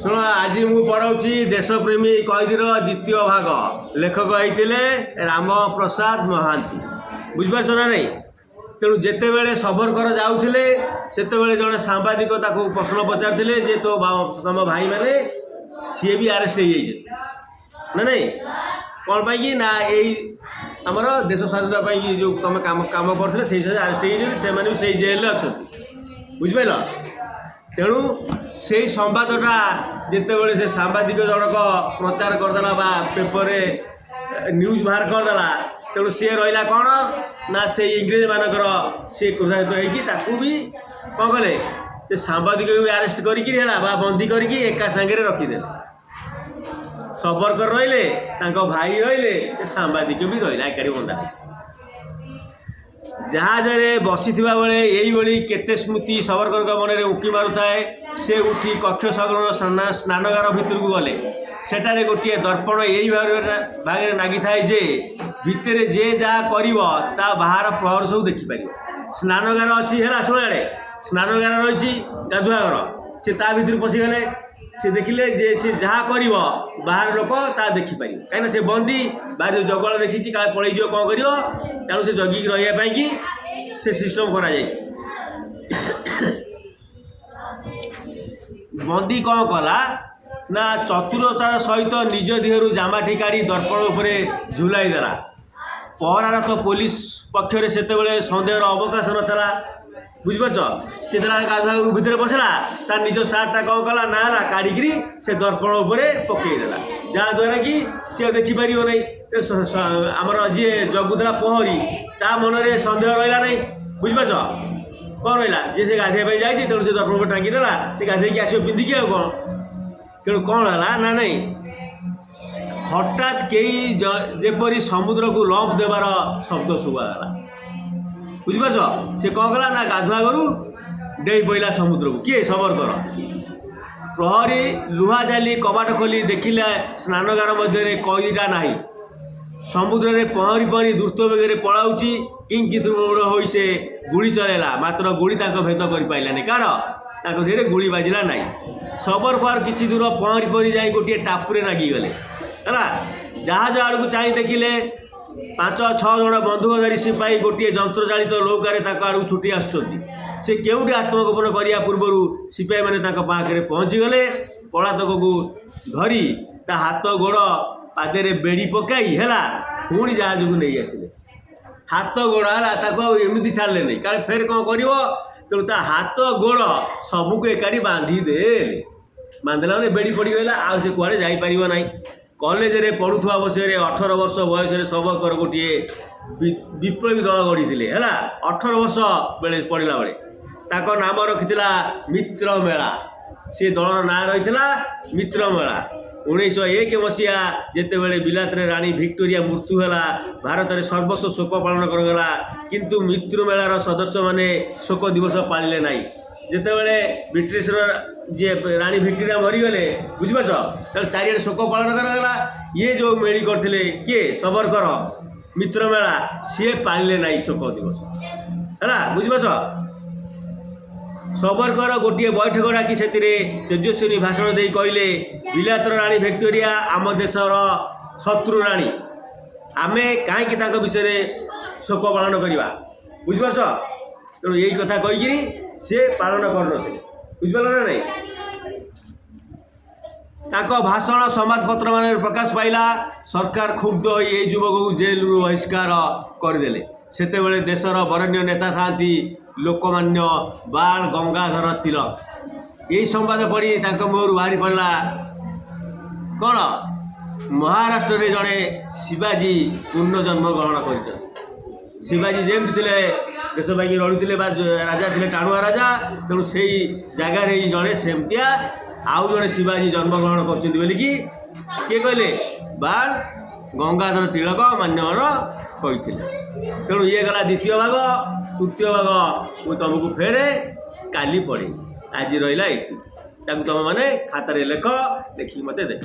ଶୁଣ, ଆଜି ମୁଁ ପଢ଼ଉଛି ଦେଶପ୍ରେମୀ କଏଦୀର ଦ୍ୱିତୀୟ ଭାଗ। ଲେଖକ ହେଇଥିଲେ ରାମ ପ୍ରସାଦ ମହାନ୍ତି। ବୁଝିପାରୁଛ ନା ନାଇଁ? ତେଣୁ ଯେତେବେଳେ ସବରକର ଯାଉଥିଲେ, ସେତେବେଳେ ଜଣେ ସାମ୍ବାଦିକ ତାକୁ ପ୍ରଶ୍ନ ପଚାରିଥିଲେ ଯେ ତୋ ତମ ଭାଇମାନେ ସିଏ ବି ଆରେଷ୍ଟ ହେଇଯାଇଛନ୍ତି ନା ନାଇଁ? କ'ଣ ପାଇଁକି ନା ଏଇ ଆମର ଦେଶ ସ୍ୱାଧୀନତା ପାଇଁକି ଯେଉଁ ତମେ କାମ କରୁଥିଲେ, ସେଇ ହିସାବରେ ଆରେଷ୍ଟ ହେଇଯାଇଛନ୍ତି, ସେମାନେ ବି ସେଇ ଜେଲରେ ଅଛନ୍ତି। ବୁଝିପାରିଲ? ତେଣୁ ସେଇ ସମ୍ବାଦଟା ଯେତେବେଳେ ସେ ସାମ୍ବାଦିକ ଜଣକ ପ୍ରଚାର କରିଦେଲା ବା ପେପରରେ ନ୍ୟୁଜ୍ ବାହାର କରିଦେଲା, ତେଣୁ ସିଏ ରହିଲା କ'ଣ ନା ସେଇ ଇଂରେଜମାନଙ୍କର ସିଏ କ୍ରୋଧାୟିତ ହେଇକି ତାକୁ ବି କ'ଣ କଲେ? ସେ ସାମ୍ବାଦିକକୁ ବି ଆରେଷ୍ଟ କରିକିରି ହେଲା ବା ବନ୍ଦୀ କରିକି ଏକା ସାଙ୍ଗରେ ରଖିଦେଲେ। ସବରକର ରହିଲେ, ତାଙ୍କ ଭାଇ ରହିଲେ, ସେ ସାମ୍ବାଦିକ ବି ରହିଲା ଏକାଠି ବନ୍ଧା ହେଇକି। ଜାହାଜରେ ବସିଥିବା ବେଳେ ଏଇଭଳି କେତେ ସ୍ମୃତି ସବରକରଙ୍କ ମନରେ ଉଙ୍କି ମାରୁଥାଏ। ସେ ଉଠି କକ୍ଷ ସଂଲଗ୍ନ ସ୍ନାନାଗାର ଭିତରକୁ ଗଲେ। ସେଠାରେ ଗୋଟିଏ ଦର୍ପଣ ଏଇ ଭାଗରେ ନାଗିଥାଏ ଯେ ଭିତରେ ଯେ ଯାହା କରିବ, ତା ବାହାର ପ୍ରହରୀ ସବୁ ଦେଖିପାରିବ। ସ୍ନାନାଗାର ଅଛି ହେଲା, ଶୁଣ, ଆଡ଼େ ସ୍ନାନାଗାର ରହିଛି, ଗାଧୁଆ ଘର। ସେ ତା ଭିତରୁ ପଶିଗଲେ। ସେ ଦେଖିଲେ ଯେ ସେ ଯାହା କରିବ, ବାହାର ଲୋକ ତା ଦେଖିପାରିବ। କାହିଁକିନା ସେ ବନ୍ଦୀ, ବାହାରେ ଜଗଳ ଦେଖିଛି, କାଳେ ପଳେଇଯିବ, କ'ଣ କରିବ। ତେଣୁ ସେ ଜଗିକି ରହିବା ପାଇଁକି ସେ ସିଷ୍ଟମ୍ କରାଯାଇଛି। ବନ୍ଦୀ କ'ଣ କଲା ନା ଚତୁରତାର ସହିତ ନିଜ ଦେହରୁ ଜାମାଟି କାଢ଼ି ଦର୍ପଣ ଉପରେ ଝୁଲାଇ ଦେଲା। ପହରାରତ ପୋଲିସ ପକ୍ଷରେ ସେତେବେଳେ ସନ୍ଦେହର ଅବକାଶ ନଥିଲା। ବୁଝିପାରୁଛ? ସେ ଯେତେବେଳେ ଗାଧୁଆ ଭିତରେ ପଶିଲା, ତାର ନିଜ ସାର୍ଟଟା କ'ଣ କଲା ନା ହେଲା କାଢ଼ିକିରି ସେ ଦର୍ପଣ ଉପରେ ପକେଇଦେଲା, ଯାହାଦ୍ୱାରା କି ସେ ଆଉ ଦେଖିପାରିବ ନାହିଁ। ଆମର ଯିଏ ଜଗୁଥିଲା ପହରି, ତା ମନରେ ସନ୍ଦେହ ରହିଲା ନାହିଁ। ବୁଝିପାରୁଛ? କ'ଣ ରହିଲା ଯେ ସେ ଗାଧୋଇବା ପାଇଁ ଯାଇଛି, ତେଣୁ ସେ ଦର୍ପଣ ଉପରେ ଟାଙ୍ଗିଦେଲା, ସେ ଗାଧେଇକି ଆସିବ ପିନ୍ଧିକି ଆଉ କ'ଣ। ତେଣୁ କ'ଣ ହେଲା ନା ନାଇଁ, ହଠାତ୍ କେହି ଯେପରି ସମୁଦ୍ରକୁ ଲମ୍ପ ଦେବାର ଶବ୍ଦ ଶୁଭାଗଲା। ବୁଝିପାରୁଛ? ସେ କ'ଣ କଲା ନା ଗାଧୁଆ ଘରୁ ଡେଇଁ ପଇଲା ସମୁଦ୍ରକୁ। କିଏ? ସବରକର। ପ୍ରହରୀ ଲୁହା ଜାଲି କବାଟ ଖୋଲି ଦେଖିଲେ, ସ୍ନାନାଗାର ମଧ୍ୟରେ କଏଦୀଟା ନାହିଁ। ସମୁଦ୍ରରେ ପହଁରି ପହଁରି ଦ୍ରୁତ ବେଗରେ ପଳାଉଛି। କିଂକିଞ୍ଚୁମୂଢ଼ ହୋଇ ସେ ଗୁଳି ଚଳାଇଲା, ମାତ୍ର ଗୁଳି ତାଙ୍କ ଭେଦ କରିପାରିଲାନି। କାର ତାଙ୍କ ଦେହରେ ଗୁଳି ବାଜିଲା ନାହିଁ। ସବରକର କିଛି ଦୂର ପହଁରି ପହଁରି ଯାଇ ଗୋଟିଏ ଟାପୁରେ ନାଗିଗଲେ। ହେଲା, ଜାହାଜ ଆଡ଼କୁ ଚାହିଁ ଦେଖିଲେ, ପାଞ୍ଚ ଛଅ ଜଣ ବନ୍ଧୁକଧାରୀ ସିପାହୀ ଗୋଟିଏ ଯନ୍ତ୍ରଚାଳିତ ନୌକାରେ ତାଙ୍କ ଆଡ଼କୁ ଛୁଟି ଆସୁଛନ୍ତି। ସେ କେଉଁଠି ଆତ୍ମଗୋପନ କରିବା ପୂର୍ବରୁ ସିପାହୀମାନେ ତାଙ୍କ ପାଖରେ ପହଞ୍ଚିଗଲେ। ପଳାତକକୁ ଧରି ତା ହାତ ଗୋଡ଼ ପାଦରେ ବେଡ଼ି ପକାଇ ହେଲା ପୁଣି ଜାହାଜକୁ ନେଇ ଆସିଲେ। ହାତ ଗୋଡ଼ ହେଲା, ତାକୁ ଆଉ ଏମିତି ଛାଡ଼ିଲେ ନାହିଁ, କାଳେ ଫେର କ'ଣ କରିବ। ତେଣୁ ତା ହାତ ଗୋଡ଼ ସବୁକୁ ଏକାଠି ବାନ୍ଧି ଦେଲେ। ବାନ୍ଧିଲା ମାନେ ବେଡ଼ି ପଡ଼ିଗଲା, ଆଉ ସେ କୁଆଡ଼େ ଯାଇପାରିବ ନାହିଁ। କଲେଜରେ ପଢ଼ୁଥିବା ବୟସରେ, 18 ବର୍ଷ ବୟସରେ ସବରକର ଗୋଟିଏ ବିପ୍ଳବୀ ଦଳ ଗଢ଼ିଥିଲେ। ହେଲା, 18 ବର୍ଷ ବେଳେ ପଢ଼ିଲା ବେଳେ ତାଙ୍କ ନାମ ରଖିଥିଲା ମିତ୍ର ମେଳା। ସେ ଦଳର ନାଁ ରହିଥିଲା ମିତ୍ର ମେଳା। 1901 ମସିହା ଯେତେବେଳେ ବିଲାତରେ ରାଣୀ ଭିକ୍ଟୋରିଆ ମୃତ୍ୟୁ ହେଲା, ଭାରତରେ ସର୍ବସ୍ୱ ଶୋକ ପାଳନ କରାଗଲା। କିନ୍ତୁ ମିତ୍ର ମେଳାର ସଦସ୍ୟମାନେ ଶୋକ ଦିବସ ପାଳିଲେ ନାହିଁ। ଯେତେବେଳେ ବ୍ରିଟିଶର ଯିଏ ରାଣୀ ଭିକ୍ଟୋରିଆ ମରିଗଲେ, ବୁଝିପାରୁଛ, ତାହେଲେ ଚାରିଆଡ଼େ ଶୋକ ପାଳନ କରାଗଲା। ଇଏ ଯେଉଁ ମେଳି କରିଥିଲେ, କିଏ? ସବରକର, ମିତ୍ର ମେଳା, ସିଏ ପାଳିଲେ ନାହିଁ ଶୋକ ଦିବସ। ହେଲା, ବୁଝିପାରୁଛ? ସବରକର ଗୋଟିଏ ବୈଠକ ଡାକି ସେଥିରେ ତେଜସ୍ୱିନୀ ଭାଷଣ ଦେଇ କହିଲେ, ବିଲାତର ରାଣୀ ଭିକ୍ଟୋରିଆ ଆମ ଦେଶର ଶତ୍ରୁ ରାଣୀ। ଆମେ କାହିଁକି ତାଙ୍କ ବିଷୟରେ ଶୋକ ପାଳନ କରିବା? ବୁଝିପାରୁଛ? ତେଣୁ ଏଇ କଥା କହିକିରି ସେ ପାଳନ କରୁନଥିଲେ। ବୁଝିପାରିଲ ନା ନାଇଁ? ତାଙ୍କ ଭାଷଣ ସମ୍ବାଦପତ୍ରମାନରେ ପ୍ରକାଶ ପାଇଲା। ସରକାର କ୍ଷୁବ୍ଧ ହୋଇ ଏହି ଯୁବକକୁ ଜେଲରୁ ବହିଷ୍କାର କରିଦେଲେ। ସେତେବେଳେ ଦେଶର ବରେଣ୍ୟ ନେତା ଥାନ୍ତି ଲୋକମାନ୍ୟ ବାଳ ଗଙ୍ଗାଧର ତିଲକ। ଏହି ସମ୍ବାଦ ପଢ଼ି ତାଙ୍କ ମୁହଁରୁ ବାହାରି ପଡ଼ିଲା କ'ଣ? ମହାରାଷ୍ଟ୍ରରେ ଜଣେ ଶିବାଜୀ ପୁନର୍ଜନ୍ମ ଗ୍ରହଣ କରିଛନ୍ତି। ଶିବାଜୀ ଯେମିତି ଥିଲେ, ଦେଶ ପାଇଁ ଲଢ଼ୁଥିଲେ ବା ରାଜା ଥିଲେ, ଟାଣୁଆ ରାଜା, ତେଣୁ ସେଇ ଜାଗାରେ ହିଁ ଜଣେ ସେମିତିଆ ଆଉ ଜଣେ ଶିବାଜୀ ଜନ୍ମଗ୍ରହଣ କରିଛନ୍ତି ବୋଲିକି କିଏ କହିଲେ? ବାଳ ଗଙ୍ଗାଧର ତିଳକ ମାନ୍ୟବର କହିଥିଲେ। ତେଣୁ ଇଏ ଗଲା ଦ୍ୱିତୀୟ ଭାଗ। ତୃତୀୟ ଭାଗ ମୁଁ ତୁମକୁ ଫେରେ କାଲି ପଢ଼େଇବି। ଆଜି ରହିଲା ଏତିକି। ତାକୁ ତୁମେମାନେ ଖାତାରେ ଲେଖ, ଲେଖିକି ମୋତେ ଦେଖ।